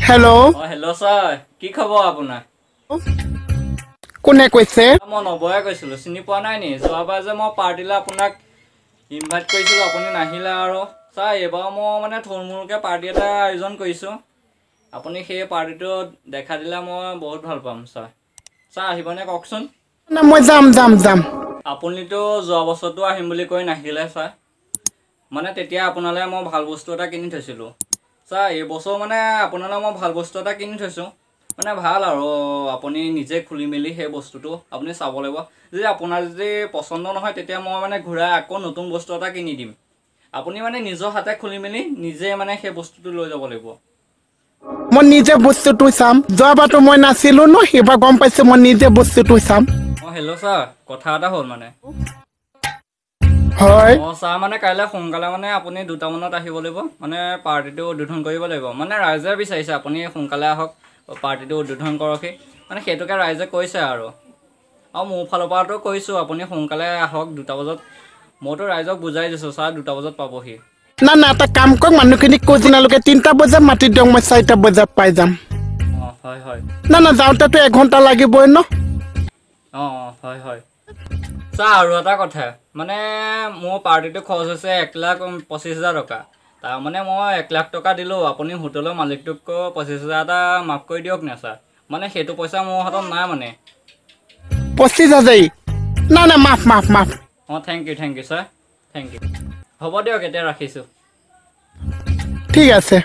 Hello'. অ hello' sir, কি খবৰ আপোনাৰ? কোনে কৈছে? মই নবয়ে কৈছিলোঁ, চিনি পোৱা নাই নি? যোৱাবাৰ যে মই পাৰ্টিলৈ আপোনাক ইনভাইট কৰিছিলোঁ, আপুনি নাহিলে আৰু। ছাৰ এইবাৰ মই মানে থুলমূলকৈ পাৰ্টি এটা আয়োজন কৰিছোঁ, আপুনি সেই পাৰ্টিটোত দেখা দিলে মই বহুত ভাল পাম ছাৰ। ছাৰ আহিবনে কওকচোন? না, মই যাম যাম যাম। আপুনিতো যোৱা বছৰতো আহিম বুলি কৈ নাহিলে ছাৰ, মানে তেতিয়া আপোনালৈ মই ভাল বস্তু এটা কিনি থৈছিলোঁ। ছাৰ এইবছৰ মানে আপোনালৈ মই ভাল বস্তু এটা কিনি থৈছোঁ, মানে ভাল আৰু আপুনি নিজে খুলি মেলি সেই বস্তুটো আপুনি চাব লাগিব। যদি আপোনাৰ যদি পচন্দ নহয় তেতিয়া মই মানে ঘূৰাই আকৌ নতুন বস্তু এটা কিনি দিম। আপুনি মানে নিজৰ হাতে খুলি মেলি নিজে মানে সেই বস্তুটো লৈ যাব লাগিব। মই নিজে বস্তুটো চাম, যোৱাবাৰতো মই নাছিলো ন, এইবাৰ গম পাইছো মই নিজে বস্তুটো চাম। অঁ হেল্ল' ছাৰ, কথা এটা হ'ল মানে। হয়। অঁ ছাৰ, মানে কাইলৈ সোনকালে মানে আপুনি 2টামানত আহিব লাগিব, মানে পাৰ্টিটো উদ্বোধন কৰিব লাগিব। মানে ৰাইজে বিচাৰিছে আপুনি সোনকালে আহক, পাৰ্টিটো উদ্বোধন কৰকহি, মানে সেইটোকে ৰাইজে কৈছে আৰু। আৰু মোৰ ফালৰ পৰাতো কৈছোঁ আপুনি সোনকালে আহক 2টা বজাত। মইতো ৰাইজক বুজাই দিছোঁ ছাৰ, 2টা বজাত পাবহি। না না, এটা কাম কৰক, মানুহখিনিক কৈ আপোনালোকে 3টা বজাত মাতি দিয়ক, মই 4টা বজাত পাই যাম। অঁ হয় হয়। না না, যাওঁতেতো 1 ঘণ্টা লাগিবই ন। অঁ অঁ হয় হয় ছাৰ। আৰু এটা কথা, মানে মোৰ পাৰ্টিটো খৰচ হৈছে 1,25,000 টকা। তাৰমানে মই 1 লাখ টকা দিলোঁ, আপুনি হোটেলৰ মালিকটোক 25,000 এটা মাফ কৰি দিয়ক না ছাৰ, মানে সেইটো পইচা মোৰ হাতত নাই মানে। 25,000? না না, মাফ মাফ মাফ। অঁ thank you, thank you sir, thank you. হ'ব দিয়ক, এতিয়া ৰাখিছোঁ। ঠিক আছে।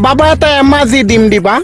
বাবা এটা এমাজি দিম দিবা।